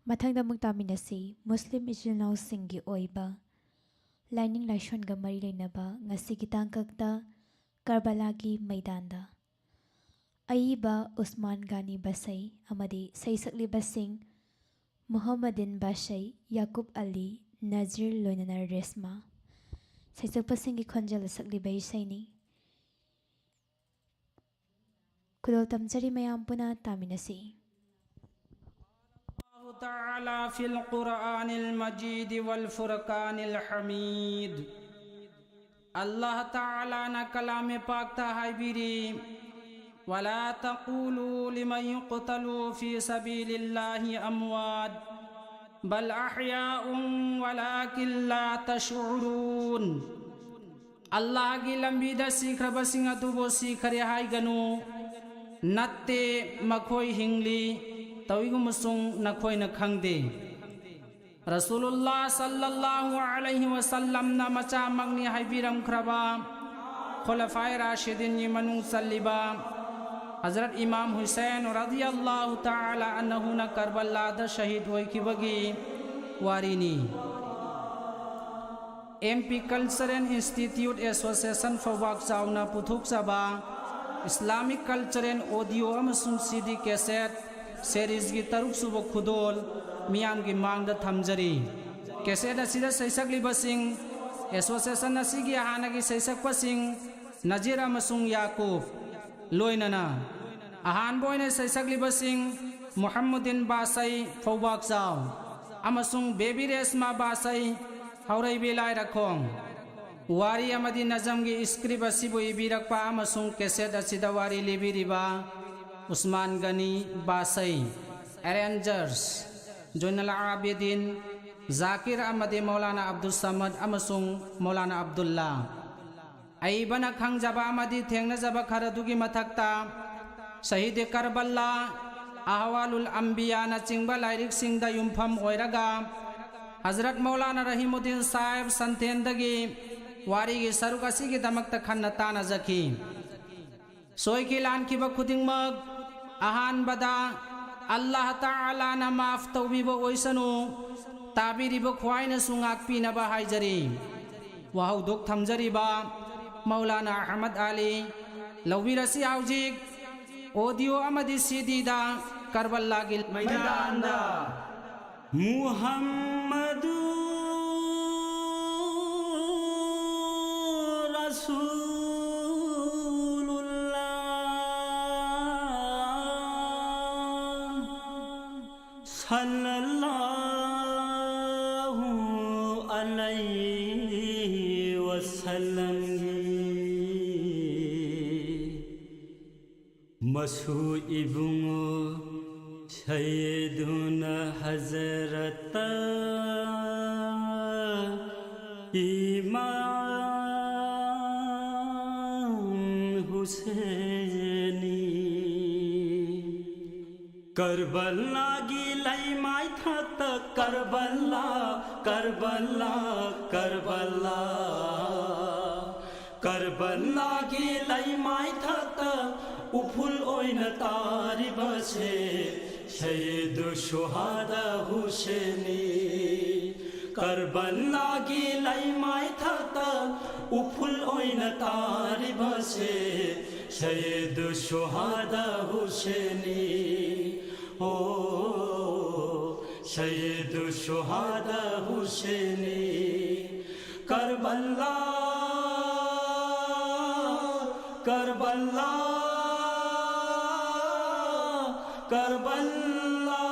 ꯃꯊꯪꯗ ꯑꯃꯨꯛ ꯇꯥꯃꯤꯟꯅꯁꯤ꯫ ꯃꯨꯁꯂꯤꯝ ꯏꯆꯤꯜ ꯏꯅꯥꯎꯁꯤꯡꯒꯤ ꯑꯣꯏꯕ ꯂꯥꯏꯅꯤꯡ ꯂꯥꯏꯁꯣꯟꯒ ꯃꯔꯤ ꯂꯩꯅꯕ ꯉꯁꯤꯒꯤ ꯇꯥꯡꯀꯛꯇ ꯀꯔꯕꯂꯥꯒꯤ ꯃꯩꯗꯥꯟꯗ꯫ ꯑꯏꯕ ꯎꯁꯃꯥꯟ ꯒꯥꯅꯤ ꯕꯁꯩ ꯑꯃꯗꯤ ꯁꯩꯁꯛꯂꯤꯕꯁꯤꯡ ꯃꯨꯍꯝꯃꯗꯤꯟ ꯕꯁꯩ, ꯌꯥꯀꯨꯕ ꯑꯂꯤ, ꯅꯖꯤꯔ ꯂꯣꯏꯅꯅ ꯔꯦꯁꯃꯥ꯫ ꯁꯩꯁꯛꯄꯁꯤꯡꯒꯤ ꯈꯣꯟꯖꯦꯜꯗ ꯁꯛꯂꯤꯕ ꯏꯁꯩꯅꯤ꯫ ꯈꯨꯗꯣꯜ ꯇꯝꯖꯔꯤ꯫ ꯃꯌꯥꯝ ꯄꯨꯟꯅ ꯇꯥꯃꯤꯟꯅꯁꯤ꯫ الله تعالى في القرآن المجيد والفرقان الحميد. Allah Ta'ala na Kalame Pakta haibiri: ولا تقولوا لمن يقتل في سبيل الله أموات بل أحياء ولكن لا تشعرون. Allahꯒꯤ ꯂꯝꯕꯤꯗ ꯁꯤꯈ꯭ꯔꯕꯁꯤꯡ ꯑꯗꯨꯕꯨ ꯁꯤꯈꯔꯦ ꯍꯥꯏꯒꯅꯨ, ꯅꯠꯇꯦ, ꯃꯈꯣꯏ ꯍꯤꯡꯂꯤ, ꯇꯧꯏꯒꯨꯝꯕꯁꯨꯡ ꯅꯈꯣꯏꯅ ꯈꯪꯗꯦ꯫ ꯔꯁꯨꯂꯨꯜꯂꯥꯍ ꯁꯜꯂꯜꯂꯥꯍꯨ ꯑꯂꯩꯍꯤ ꯋꯁꯜꯂꯝꯅ ꯃꯆꯥꯃꯛꯅꯤ ꯍꯥꯏꯕꯤꯔꯝꯈ꯭ꯔꯕ ꯈꯨꯂꯐꯥꯏ ꯔꯥꯁꯤꯗꯤꯟꯒꯤ ꯃꯅꯨꯡ ꯆꯜꯂꯤꯕ ꯍꯖꯔꯠ ꯏꯃꯥꯝ ꯍꯨꯁꯦꯟ ꯔꯗꯤꯌꯜꯂꯥꯍꯨ ꯇꯥꯂꯥ ꯑꯟꯍꯨꯅ ꯀꯔꯕꯂꯥꯗ ꯁꯍꯤꯗ ꯑꯣꯏꯈꯤꯕꯒꯤ ꯋꯥꯔꯤꯅꯤ꯫ M P Cultural Institute Association ꯐꯧꯕꯥꯛ ꯆꯥꯎꯅ ꯄꯨꯊꯣꯛꯆꯕ Islamic Cultural Audio ꯑꯃꯁꯨꯡ CD cassette seriesꯀꯤ ꯇꯔꯨꯛꯁꯨꯕ ꯈꯨꯗꯣꯜ ꯃꯤꯌꯥꯝꯒꯤ ꯃꯥꯡꯗ ꯊꯝꯖꯔꯤ꯫ Cassette ꯑꯁꯤꯗ ꯁꯩꯁꯛꯂꯤꯕꯁꯤꯡ association ꯑꯁꯤꯒꯤ ꯍꯥꯟꯅꯒꯤ ꯁꯩꯁꯛꯄꯁꯤꯡ ꯅꯖꯤꯔ ꯑꯃꯁꯨꯡ ꯌꯥꯀꯨꯕ, ꯂꯣꯏꯅꯅ ꯑꯍꯥꯟꯕ ꯑꯣꯏꯅ ꯁꯩꯁꯛꯂꯤꯕꯁꯤꯡ ꯃꯨꯍꯝꯃꯨꯗꯤꯟ ꯕꯥꯁꯩ ꯐꯧꯕꯥꯛꯆꯥꯎ ꯑꯃꯁꯨꯡ ꯕꯦꯕꯤ ꯔꯦꯁꯃꯥ ꯕꯥꯁꯩ ꯍꯧꯔꯩꯕꯤ ꯂꯥꯏꯔꯈꯣꯡ꯫ ꯋꯥꯔꯤ ꯑꯃꯗꯤ ꯅꯖꯝꯒꯤ script ꯑꯁꯤꯕꯨ ꯏꯕꯤꯔꯛꯄ ꯑꯃꯁꯨꯡ cassette ꯑꯁꯤꯗ ꯋꯥꯔꯤ ꯂꯤꯕꯤꯔꯤꯕ ꯎꯁꯃꯥꯟ ꯒꯅꯤ ꯕꯥꯁꯩ꯫ Arrangers: ꯖꯣꯏꯅꯜ ꯑꯥꯕꯤꯗꯤꯟ, ꯖꯥꯀꯤꯔ ꯑꯃꯗꯤ ꯃꯧꯂꯥꯅꯥ ꯑꯕꯗꯨꯜ ꯁꯃꯗ ꯑꯃꯁꯨꯡ ꯃꯧꯂꯥꯅꯥ ꯑꯕꯗꯨꯜꯂꯥ꯫ ꯑꯏꯕꯅ ꯈꯪꯖꯕ ꯑꯃꯗꯤ ꯊꯦꯡꯅꯖꯕ ꯈꯔꯗꯨꯒꯤ ꯃꯊꯛꯇ ꯁꯍꯤꯗ ꯀꯔꯕꯂꯥ, ꯑꯍꯋꯥꯂꯨꯜ ꯑꯝꯕꯤꯌꯥꯅꯆꯤꯡꯕ ꯂꯥꯏꯔꯤꯛꯁꯤꯡꯗ ꯌꯨꯝꯐꯝ ꯑꯣꯏꯔꯒ ꯍꯖꯔꯠ ꯃꯧꯂꯥꯅꯥ ꯔꯍꯤꯃꯨꯗꯤꯟ ꯁꯥꯍꯦꯕ ꯁꯟꯊꯦꯟꯗꯒꯤ ꯋꯥꯔꯤꯒꯤ ꯁꯔꯨꯛ ꯑꯁꯤꯒꯤꯗꯃꯛꯇ ꯈꯟꯅ ꯇꯥꯅꯖꯈꯤ꯫ ꯁꯣꯏꯈꯤ ꯂꯥꯟꯈꯤꯕ ꯈꯨꯗꯤꯡꯃꯛ ꯑꯍꯥꯟꯕꯗ ꯑꯜꯂꯥꯍ ꯇꯥꯂꯥꯅ ꯃꯥꯐ ꯇꯧꯕꯤꯕ ꯑꯣꯏꯁꯅꯨ, ꯇꯥꯕꯤꯔꯤꯕ ꯈ꯭ꯋꯥꯏꯅꯁꯨ ꯉꯥꯛꯄꯤꯅꯕ ꯍꯥꯏꯖꯔꯤ꯫ ꯋꯥꯍꯧꯗꯣꯛ ꯊꯝꯖꯔꯤꯕ ꯃꯧꯂꯥꯅꯥ ꯑꯍꯃꯗ ꯑꯂꯤ, ꯂꯧꯕꯤꯔꯁꯤ ꯍꯧꯖꯤꯛ audio ꯑꯃꯗꯤ CDꯗ ꯀꯔꯕꯂꯥꯒꯤ ꯃꯩꯗꯥꯟꯗ꯫ محمد رسول الله. ꯁꯜꯂꯜꯂꯥꯍꯨ ꯑꯂꯩꯍꯤ ꯋꯁꯜꯂꯝꯒꯤ ꯃꯁꯨ ꯏꯕꯨꯡꯉꯣ ꯁꯩꯌꯦꯗꯨꯅ ꯍꯖꯔꯠꯇ ꯏꯃꯥꯝ ꯍꯨꯁꯦꯅꯤ꯫ ꯀꯔꯕꯂꯥꯒꯤ ꯂꯩꯃꯥꯏꯊꯛꯇ ꯀꯔꯕꯂꯥ, ꯀꯔꯕꯂꯥ, ꯀꯔꯕꯂꯥ꯫ ꯀꯔꯕꯂꯥꯒꯤ ꯂꯩꯃꯥꯏꯊꯛꯇ ꯎꯐꯨꯜ ꯑꯣꯏꯅ ꯇꯥꯔꯤꯕꯁꯦ ꯁꯌꯤꯗꯨ ꯁꯨꯍꯥꯗꯥ ꯍꯨꯁꯦꯟꯅꯤ꯫ ꯀꯔꯕꯂꯥꯒꯤ ꯂꯩꯃꯥꯏꯊꯛꯇ ꯎꯐꯨꯜ ꯑꯣꯏꯅ ꯇꯥꯔꯤꯕꯁꯦ ꯁꯌꯤꯗꯨ ꯁꯨꯍꯥꯗꯥ ꯍꯨꯁꯦꯟꯅꯤ꯫ ꯑꯣ ꯁꯌꯤꯗꯨ ꯁꯨꯍꯥꯗꯥ ꯍꯨꯁꯦꯟꯅꯤ꯫ ꯀꯔꯕꯂꯥ, ꯀꯔꯕꯂꯥ, ꯀꯔꯕꯂꯥ꯫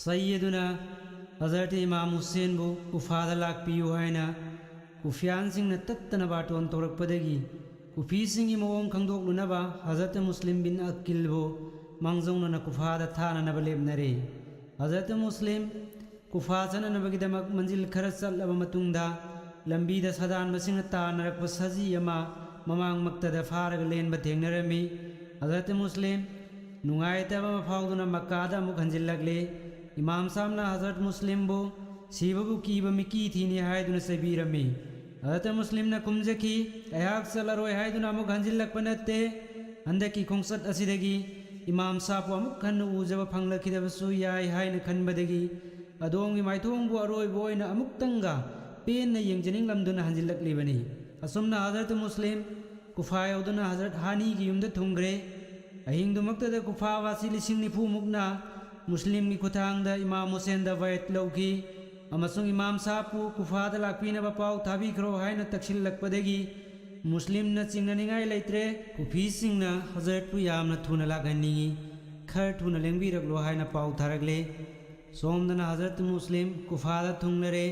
ꯁꯩꯌꯗꯨꯅ ꯍꯖꯔꯠ ꯏꯃꯥꯝ ꯍꯨꯁꯦꯟꯕꯨ ꯀꯨꯐꯥꯗ ꯂꯥꯛꯄꯤꯌꯨ ꯍꯥꯏꯅ ꯀꯨꯐꯤꯌꯥꯟꯁꯤꯡꯅ ꯇꯠꯇꯅ ꯕꯥꯔꯇꯣꯟ ꯇꯧꯔꯛꯄꯗꯒꯤ ꯀꯨꯐꯤꯁꯤꯡꯒꯤ ꯃꯑꯣꯡ ꯈꯪꯗꯣꯛꯂꯨꯅꯕ ꯍꯖꯔꯠ ꯃꯨꯁꯂꯤꯝ ꯕꯤꯟ ꯑꯛꯀꯤꯜꯕꯨ ꯃꯥꯡꯖꯧꯅꯅ ꯀꯨꯐꯥꯗ ꯊꯥꯅꯅꯕ ꯂꯦꯞꯅꯔꯦ꯫ ꯍꯖꯔꯠ ꯃꯨꯁꯂꯤꯝ ꯀꯨꯐꯥ ꯆꯠꯅꯅꯕꯒꯤꯗꯃꯛ ꯃꯟꯖꯤꯜ ꯈꯔ ꯆꯠꯂꯕ ꯃꯇꯨꯡꯗ ꯂꯝꯕꯤꯗ ꯁꯥꯗꯥꯟꯕꯁꯤꯡꯅ ꯇꯥꯟꯅꯔꯛꯄ ꯁꯖꯤ ꯑꯃ ꯃꯃꯥꯡꯃꯛꯇꯗ ꯐꯥꯔꯒ ꯂꯦꯟꯕ ꯊꯦꯡꯅꯔꯝꯃꯤ꯫ ꯍꯖꯔꯠ ꯃꯨꯁꯂꯤꯝ ꯅꯨꯡꯉꯥꯏꯇꯕ ꯑꯃ ꯐꯥꯎꯗꯨꯅ ꯃꯛꯀꯥꯗ ꯑꯃꯨꯛ ꯍꯟꯖꯤꯜꯂꯛꯂꯦ꯫ ꯏꯃꯥꯝ ꯁꯥꯍꯕꯅ ꯍꯖꯔꯠ ꯃꯨꯁꯂꯤꯝꯕꯨ ꯁꯤꯕꯕꯨ ꯀꯤꯕ ꯃꯤꯀꯤ ꯊꯤꯅꯤ ꯍꯥꯏꯗꯨꯅ ꯆꯩꯕꯤꯔꯝꯃꯤ꯫ ꯍꯖꯔꯠ ꯃꯨꯁꯂꯤꯝꯅ ꯈꯨꯝꯖꯈꯤ, "ꯑꯩꯍꯥꯛ ꯆꯠꯂꯔꯣꯏ ꯍꯥꯏꯗꯨꯅ ꯑꯃꯨꯛ ꯍꯟꯖꯤꯜꯂꯛꯄ ꯅꯠꯇꯦ꯫ ꯍꯟꯗꯛꯀꯤ ꯈꯣꯡꯆꯠ ꯑꯁꯤꯗꯒꯤ ꯏꯃꯥꯝ ꯁꯥꯍꯕꯄꯨ ꯑꯃꯨꯛ ꯍꯟꯅ ꯎꯖꯕ ꯐꯪꯂꯛꯈꯤꯗꯕꯁꯨ ꯌꯥꯏ ꯍꯥꯏꯅ ꯈꯟꯕꯗꯒꯤ ꯑꯗꯣꯝꯒꯤ ꯃꯥꯏꯊꯣꯡꯕꯨ ꯑꯔꯣꯏꯕ ꯑꯣꯏꯅ ꯑꯃꯨꯛꯇꯪꯒ ꯄꯦꯟꯅ ꯌꯦꯡꯖꯅꯤꯡꯂꯝꯗꯨꯅ ꯍꯟꯖꯤꯜꯂꯛꯂꯤꯕꯅꯤ꯫" ꯑꯁꯨꯝꯅ ꯍꯖꯔꯠ ꯃꯨꯁꯂꯤꯝ ꯀꯨꯐꯥ ꯌꯧꯗꯨꯅ ꯍꯖꯔꯠ ꯍꯥꯅꯤꯒꯤ ꯌꯨꯝꯗ ꯊꯨꯡꯈ꯭ꯔꯦ꯫ ꯑꯍꯤꯡꯗꯨꯃꯛꯇꯗ ꯀꯨꯐꯥ ꯋꯥꯁꯤ ꯂꯤꯁꯤꯡ ꯅꯤꯐꯨ ꯃꯨꯛꯅ ꯃꯨꯁꯂꯤꯝꯒꯤ ꯈꯨꯠꯊꯥꯡꯗ ꯏꯃꯥꯝ ꯍꯨꯁꯦꯟꯗ ꯕꯌꯠ ꯂꯧꯈꯤ ꯑꯃꯁꯨꯡ ꯏꯃꯥꯝ ꯁꯥꯍꯕꯄꯨ ꯀꯨꯐꯥꯗ ꯂꯥꯛꯄꯤꯅꯕ ꯄꯥꯎ ꯊꯥꯕꯤꯈ꯭ꯔꯣ ꯍꯥꯏꯅ ꯇꯛꯁꯤꯜꯂꯛꯄꯗꯒꯤ ꯃꯨꯁꯂꯤꯝꯅ ꯆꯤꯡꯅꯅꯤꯡꯉꯥꯏ ꯂꯩꯇ꯭ꯔꯦ꯫ ꯀꯨꯐꯤꯁꯤꯡꯅ ꯍꯖꯔꯠꯄꯨ ꯌꯥꯝꯅ ꯊꯨꯅ ꯂꯥꯛꯍꯟꯅꯤꯡꯏ꯫ ꯈꯔ ꯊꯨꯅ ꯂꯦꯡꯕꯤꯔꯛꯂꯣ ꯍꯥꯏꯅ ꯄꯥꯎ ꯊꯥꯔꯛꯂꯦ꯫ ꯁꯣꯝꯗꯅ ꯍꯖꯔꯠ ꯃꯨꯁꯂꯤꯝ ꯀꯨꯐꯥꯗ ꯊꯨꯡꯂꯔꯦ꯫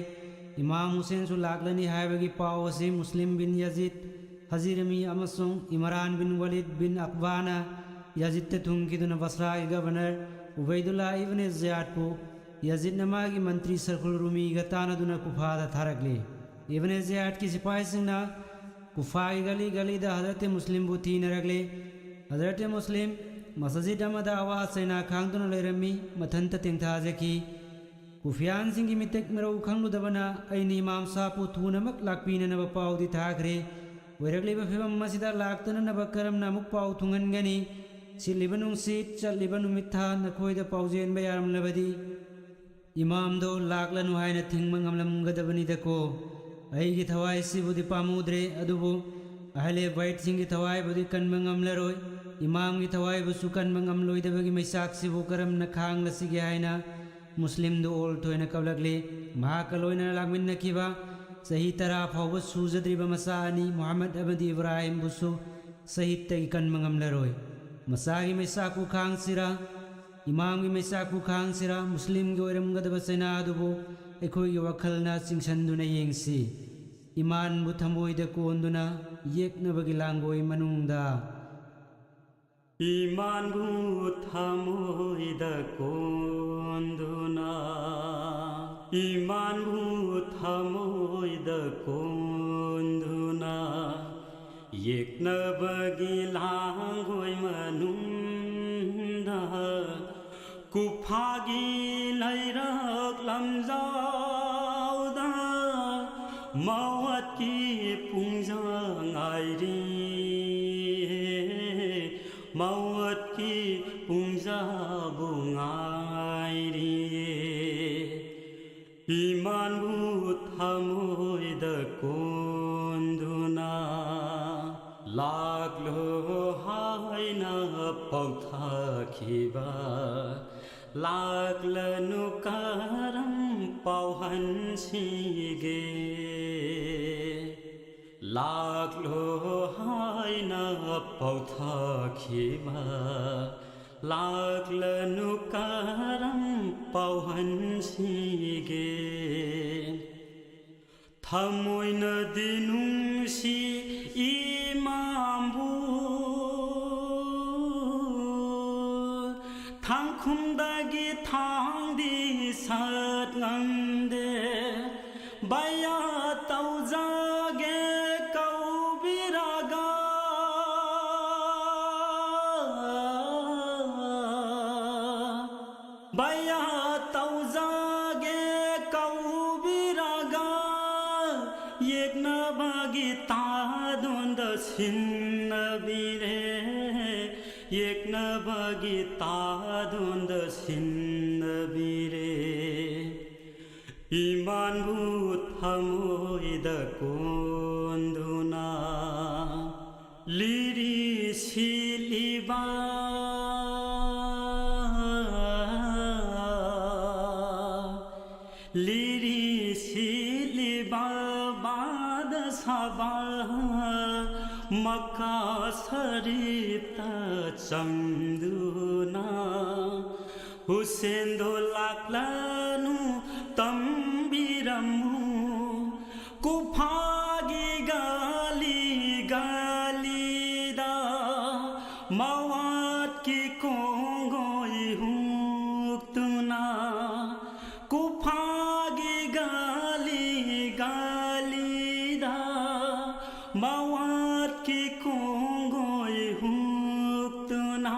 ꯏꯃꯥꯝ ꯍꯨꯁꯦꯟꯁꯨ ꯂꯥꯛꯂꯅꯤ ꯍꯥꯏꯕꯒꯤ ꯄꯥꯎ ꯑꯁꯤ ꯃꯨꯁꯂꯤꯝ ꯕꯤꯟ ꯌꯥꯖꯤꯗ ꯍꯖꯤꯔꯃꯤ ꯑꯃꯁꯨꯡ ꯏꯃꯔꯥꯟ ꯕꯤꯟ ꯋꯥꯂꯤꯗ ꯕꯤꯟ ꯑꯛꯕꯥꯅ ꯌꯥꯖꯤꯗꯇ ꯊꯨꯡꯈꯤꯗꯨꯅ ꯕꯁ꯭ꯔꯥꯒꯤ ꯒꯕꯔꯅꯔ ꯎꯕꯩꯗꯨꯜꯂꯥ ꯏꯕꯅꯦ ꯖꯤꯌꯥꯗꯄꯨ ꯌꯥꯖꯤꯗꯅ ꯃꯥꯒꯤ ꯃꯟꯇ꯭ꯔꯤ ꯁꯔꯈꯨꯜ ꯔꯨꯃꯤꯒ ꯇꯥꯟꯅꯗꯨꯅ ꯀꯨꯐꯥꯗ ꯊꯥꯔꯛꯂꯤ꯫ ꯏꯕꯅꯦ ꯖꯤꯌꯥꯗꯀꯤ ꯁꯤꯄꯥꯍꯤꯁꯤꯡꯅ ꯀꯨꯐꯥꯒꯤ ꯒꯂꯤ ꯒꯂꯤꯗ ꯍꯖꯔꯠ ꯃꯨꯁꯂꯤꯝꯕꯨ ꯊꯤꯅꯔꯛꯂꯤ꯫ ꯍꯖꯔꯠ ꯃꯨꯁꯂꯤꯝ ꯃꯁꯖꯤꯗ ꯑꯃꯗ ꯑꯋꯥ ꯆꯩꯅꯥ ꯈꯥꯡꯗꯨꯅ ꯂꯩꯔꯝꯃꯤ꯫ ꯃꯊꯟꯇ ꯇꯦꯡꯊꯥꯖꯈꯤ꯫ ꯀꯨꯐꯤꯌꯥꯟꯁꯤꯡꯒꯤ ꯃꯤꯇꯦꯛ ꯃꯔꯧ ꯈꯪꯂꯨꯗꯕꯅ ꯑꯩꯅ ꯏꯃꯥꯝ ꯁꯥꯍꯕꯄꯨ ꯊꯨꯅꯃꯛ ꯂꯥꯛꯄꯤꯅꯅꯕ ꯄꯥꯎꯗꯤ ꯊꯥꯈ꯭ꯔꯦ꯫ ꯑꯣꯏꯔꯛꯂꯤꯕ ꯐꯤꯕꯝ ꯑꯁꯤꯗ ꯂꯥꯛꯇꯅꯅꯕ ꯀꯔꯝꯅ ꯑꯃꯨꯛ ꯄꯥꯎ ꯊꯨꯡꯍꯟꯒꯅꯤ? ꯁꯤꯠꯂꯤꯕ ꯅꯨꯡꯁꯤꯠ, ꯆꯠꯂꯤꯕ ꯅꯨꯃꯤꯠ ꯊꯥ ꯅꯈꯣꯏꯗ ꯄꯥꯎꯖꯦꯟꯕ ꯌꯥꯔꯝꯂꯕꯗꯤ ꯏꯃꯥꯝꯗꯣ ꯂꯥꯛꯂꯅꯨ ꯍꯥꯏꯅ ꯊꯤꯡꯕ ꯉꯝꯂꯝꯒꯗꯕꯅꯤꯗꯀꯣ꯫ ꯑꯩꯒꯤ ꯊꯋꯥꯏꯁꯤꯕꯨꯗꯤ ꯄꯥꯝꯃꯨꯗ꯭ꯔꯦ, ꯑꯗꯨꯕꯨ ꯑꯍꯂꯦ ꯕꯩꯠꯁꯤꯡꯒꯤ ꯊꯋꯥꯏꯕꯨꯗꯤ ꯀꯟꯕ ꯉꯝꯂꯔꯣꯏ꯫ ꯏꯃꯥꯝꯒꯤ ꯊꯋꯥꯏꯕꯨꯁꯨ ꯀꯟꯕ ꯉꯝꯂꯣꯏꯗꯕꯒꯤ ꯃꯩꯆꯥꯛꯁꯤꯕꯨ ꯀꯔꯝꯅ ꯈꯥꯡꯂꯁꯤꯒꯦ ꯍꯥꯏꯅ ꯃꯨꯁꯂꯤꯝꯗꯨ ꯑꯣꯜ ꯊꯣꯏꯅ ꯀꯞꯂꯛꯂꯤ꯫ ꯃꯍꯥꯛꯀ ꯂꯣꯏꯅꯅ ꯂꯥꯛꯃꯤꯟꯅꯈꯤꯕ ꯆꯍꯤ ꯇꯔꯥ ꯐꯥꯎꯕ ꯁꯨꯖꯗ꯭ꯔꯤꯕ ꯃꯆꯥ ꯑꯅꯤ ꯃꯨꯍꯝꯃꯗ ꯑꯃꯗꯤ ꯏꯕ꯭ꯔꯥꯍꯤꯝꯕꯨꯁꯨ ꯁꯍꯤꯗꯇꯒꯤ ꯀꯟꯕ ꯉꯝꯂꯔꯣꯏ꯫ ꯃꯆꯥꯒꯤ ꯃꯩꯆꯥꯛ ꯈꯨꯈꯥꯡꯁꯤꯔ, ꯏꯃꯥꯝꯒꯤ ꯃꯩꯆꯥꯛ ꯈꯨꯈꯥꯡꯁꯤꯔ, ꯃꯨꯁꯂꯤꯝꯒꯤ ꯑꯣꯏꯔꯝꯒꯗꯕ ꯆꯩꯅꯥ ꯑꯗꯨꯕꯨ ꯑꯩꯈꯣꯏꯒꯤ ꯋꯥꯈꯜꯅ ꯆꯤꯡꯁꯤꯟꯗꯨꯅ ꯌꯦꯡꯁꯤ꯫ ꯏꯃꯥꯟꯕꯨ ꯊꯃꯣꯏꯗ ꯀꯣꯟꯗꯨꯅ ꯌꯦꯛꯅꯕꯒꯤ ꯂꯥꯡꯒꯣꯏ ꯃꯅꯨꯡꯗ꯫ ꯏꯃꯥꯟꯕꯨ ꯊꯃꯣꯏꯗ ꯀꯣꯟꯗꯨꯅ, ꯏꯃꯥꯟꯕꯨ ꯊꯃꯣꯏꯗ ꯀꯣꯟꯗꯨꯅ, ꯌꯦꯛꯅꯕꯒꯤ ꯂꯥꯡꯒꯣꯏ ꯃꯅꯨꯡꯗ, ꯀꯨꯐꯥꯒꯤ ꯂꯩꯔꯛ ꯂꯝꯖꯥꯎꯗ ꯃꯋꯠꯀꯤ ꯄꯨꯡꯖꯥ ꯉꯥꯏꯔꯤ, ꯃꯋꯠꯀꯤ ꯄꯨꯡꯖꯥꯕꯨ ꯉꯥꯏꯔꯤ꯫ ꯏꯃꯥꯟꯕꯨ ꯊꯃꯣꯏꯗ ꯀꯣꯟꯗꯨꯅ ꯂꯥꯛꯂꯣ ꯍꯥꯏꯅ ꯄꯥꯎꯊꯥꯈꯤꯕ, ꯂꯥꯛꯂꯅꯨ ꯀꯔꯝ ꯄꯥꯎꯍꯟꯁꯤꯒꯦ? ꯂꯥꯛꯂꯣ ꯍꯥꯏꯅ ꯄꯥꯎꯊꯥꯈꯤꯕ, ꯂꯥꯛꯂꯅꯨ ꯀꯔꯝ ꯄꯥꯎꯍꯟꯁꯤꯒꯦ? ꯊꯃꯣꯏꯅꯗꯤ ꯅꯨꯡꯁꯤ ꯏꯃꯥꯕꯨ, ꯊꯥꯡꯈꯨꯝꯗꯒꯤ ꯊꯥꯡꯗꯤ ꯁꯠ ꯉꯝꯗꯦ꯫ ꯕꯌꯥ ꯇꯧꯖꯒꯦ ꯀꯧꯕꯤꯔꯒ, ꯕꯌꯥ ꯇꯧꯖꯒꯦ ꯀꯧꯕꯤꯔꯒ, ꯌꯦꯛꯅꯕꯒꯤ ꯇꯥꯗꯣꯟꯗ ꯁꯤꯟꯅꯕꯤꯔꯦ, ꯌꯦꯛꯅꯕꯒꯤ ꯇꯥꯗꯣꯟꯗ ꯁꯤꯟꯅꯕꯤꯔꯦ꯫ ꯏꯃꯥꯟꯕꯨ ꯊꯃꯣꯏꯗ ꯀꯣꯟꯗꯨꯅ, ꯂꯤꯔꯤ ꯁꯤꯠꯂꯤꯕ, ꯂꯤꯔꯤ ꯁꯤꯠꯂꯤꯕ ꯕꯥꯗꯁꯥꯍꯕ ꯃꯛꯀꯥ ꯁꯔꯤꯐꯇ ꯆꯪꯗꯨꯅ, ꯍꯨꯁꯦꯟꯗꯣ ꯂꯥꯛꯂꯅꯨ ꯇꯝꯕꯤꯔꯝꯃꯨ꯫ ꯀꯨꯐꯥꯒꯤ ꯒꯥꯂꯤ ꯒꯥꯂꯤꯗ ꯃꯋꯥꯠꯀꯤ ꯀꯣꯡꯒꯣꯏ ꯍꯨꯛꯇꯨꯅ, ꯀꯨꯐꯥꯒꯤ ꯒꯥꯂꯤ ꯒꯥꯂꯤꯗ ꯃꯋꯥꯠꯀꯤ ꯀꯣꯡꯒꯣꯏ ꯍꯨꯛꯇꯨꯅ,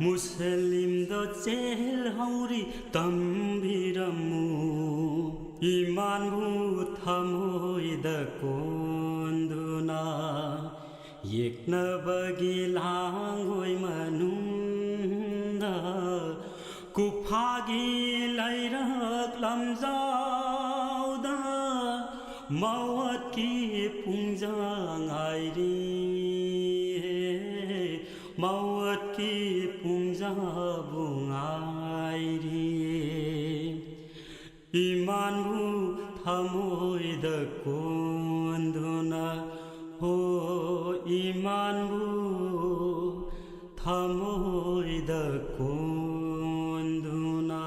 ꯃꯨꯁꯂꯤꯝꯗꯣ ꯆꯦꯜꯍꯧꯔꯤ ꯇꯝꯕꯤꯔꯝꯃꯨ꯫ ꯏꯃꯥꯟꯕꯨ ꯊꯃꯣꯏꯗ ꯀꯣꯟꯗꯨꯅ, ꯌꯦꯛꯅꯕꯒꯤ ꯂꯥꯡꯒꯣꯏ ꯃꯅꯨꯡꯗ, ꯀꯨꯐꯥꯒꯤ ꯂꯩꯔꯛ ꯂꯝꯖꯥꯎꯗ ꯃꯋꯠꯀꯤ ꯄꯨꯡꯖꯥ ꯉꯥꯏꯔꯤ, ꯃꯋꯠꯀꯤ ꯄꯨꯡꯖꯥꯕꯨ ꯉꯥꯏꯔꯤ꯫ ꯏꯃꯥꯟꯕꯨ ꯊꯃꯣꯏꯗ ꯀꯣꯟꯗꯨꯅ ꯃꯥꯟꯕꯨ ꯊꯃꯣꯏꯗ ꯀꯣꯟꯗꯨꯅ꯫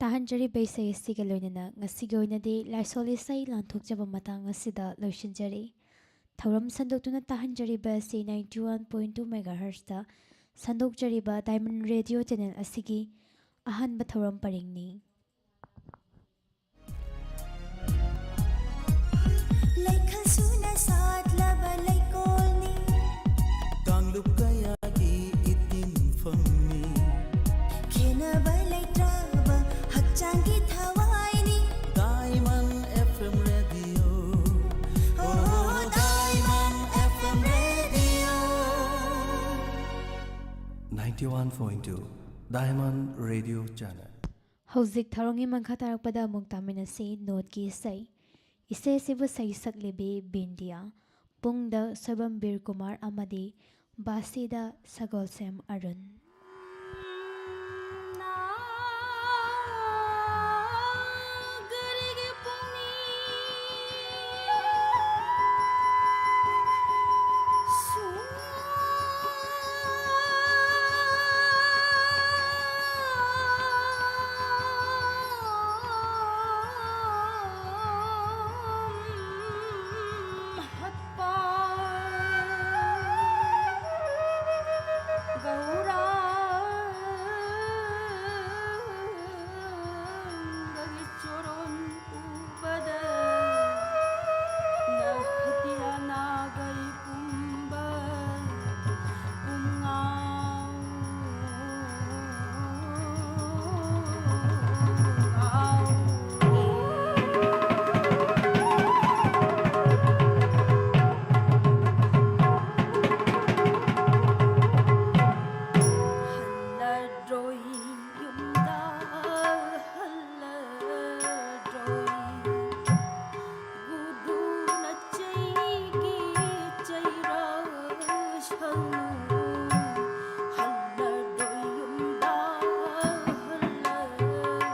ꯇꯥꯍꯟꯖꯔꯤꯕ ꯏꯁꯩ ꯑꯁꯤꯒ ꯂꯣꯏꯅꯅ ꯉꯁꯤꯒꯤ ꯑꯣꯏꯅꯗꯤ ꯂꯥꯏꯁꯣꯜ ꯏꯁꯩ ꯂꯥꯟꯊꯣꯛꯆꯕ ꯃꯇꯥꯡ ꯑꯁꯤꯗ ꯂꯣꯏꯁꯤꯟꯖꯔꯤ꯫ ꯊꯧꯔꯝ ꯁꯟꯗꯣꯛꯇꯨꯅ ꯇꯥꯍꯟꯖꯔꯤꯕ ꯑꯁꯤ ninety one point two megahertzꯇ ꯁꯟꯗꯣꯛꯆꯔꯤꯕ Diamond Radio channel ꯑꯁꯤꯒꯤ ꯑꯍꯥꯟꯕ ꯊꯧꯔꯝ ꯄꯔꯤꯡꯅꯤ꯫ ꯂꯩꯈꯜ ꯁꯨꯅ ꯁꯥꯠꯂꯕ ꯂꯩꯀꯣꯜꯅꯤ꯫ ꯀꯥꯡꯂꯨꯞ ꯀꯌꯥꯒꯤ ꯏꯇꯤꯟꯐꯝꯅꯤ꯫ ꯈꯦꯟꯅꯕ ꯂꯩꯇ꯭ꯔꯕ ꯍꯛꯆꯥꯡꯒꯤ ꯊꯋꯥꯏꯅꯤ꯫ Diamond F M Radio. Oh, Diamond F M Radio. Ninety one point two Diamond Radio Channel. ꯍꯧꯖꯤꯛ ꯊꯧꯔꯝꯒꯤ ꯃꯈꯥ ꯇꯥꯔꯛꯄꯗ ꯑꯃꯨꯛ ꯇꯥꯃꯤꯟꯅꯁꯤ ꯅꯣꯠꯀꯤ ꯏꯁꯩ꯫ ꯏꯁꯩ ꯑꯁꯤꯕꯨ ꯁꯩꯁꯛꯂꯤꯕꯤ ꯕꯤꯟꯗꯤꯌꯥ, ꯄꯨꯡꯗ ꯁꯣꯏꯕꯝ ꯕꯤꯔ ꯀꯨꯃꯥꯔ ꯑꯃꯗꯤ ꯕꯥꯁꯤꯗ ꯁꯒꯣꯜꯁꯦꯝ ꯑꯔꯨꯟ꯫ ꯆꯣꯔꯣꯟ ꯎꯕꯗ ꯅꯍꯇꯤꯌꯥ ꯅꯥꯒꯩ ꯄꯨꯝꯕ ꯄꯨꯝꯉꯥꯎ ꯉꯥꯎ꯫ ꯍꯜꯂꯔꯣꯏ ꯌꯨꯝꯗ ꯍꯜꯂꯔꯣꯏ꯫ ꯒꯨꯔꯨꯅ ꯆꯩꯒꯦ ꯆꯩꯔꯁꯅꯨ꯫ ꯍꯜꯂꯔꯣꯏ ꯌꯨꯝꯗ ꯍꯜꯂꯔꯣꯏ꯫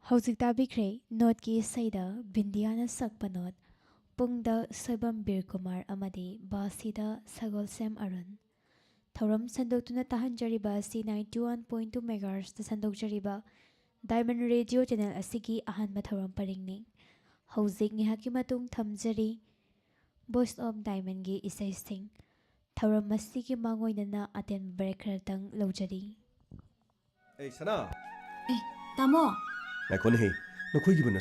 ꯍꯧꯖꯤꯛ ꯇꯥꯕꯤꯈ꯭ꯔꯦ ꯅꯣꯠꯀꯤ ꯏꯁꯩꯗ ꯕꯤꯟꯗꯤꯌꯥꯅ ꯁꯛꯄ ꯅꯣꯠ, ꯄꯨꯡꯗ ꯁꯣꯏꯕꯝ ꯕꯤꯔ ꯀꯨꯃꯥꯔ ꯑꯃꯗꯤ ꯕꯥꯁꯤꯗ ꯁꯒꯣꯜꯁꯦꯝ ꯑꯔꯨꯟ꯫ ꯊꯧꯔꯝ ꯁꯟꯗꯣꯛꯇꯨꯅ ꯇꯥꯍꯟꯖꯔꯤꯕ ꯑꯁꯤ ninety one point two megahertzꯇ ꯁꯟꯗꯣꯛꯆꯔꯤꯕ Diamond Radio channel ꯑꯁꯤꯒꯤ ꯑꯍꯥꯟꯕ ꯊꯧꯔꯝ ꯄꯔꯤꯡꯅꯤ꯫ ꯍꯧꯖꯤꯛ ꯉꯥꯏꯍꯥꯛꯀꯤ ꯃꯇꯨꯡ ꯊꯝꯖꯔꯤ Voice of Diamondꯒꯤ ꯏꯁꯩꯁꯤꯡ꯫ ꯊꯧꯔꯝ ꯑꯁꯤꯒꯤ ꯃꯥꯡꯑꯣꯏꯅꯅ ꯑꯇꯦꯟꯕ break ꯈꯔꯇꯪ ꯂꯧꯖꯔꯤ꯫ ꯑꯩ ꯁꯅꯥ꯫ ꯑꯦ, ꯇꯥꯃꯣ꯫ ꯉꯥꯏꯈꯣꯅꯦꯍꯦ꯫ ꯅꯈꯣꯏꯒꯤꯕꯨ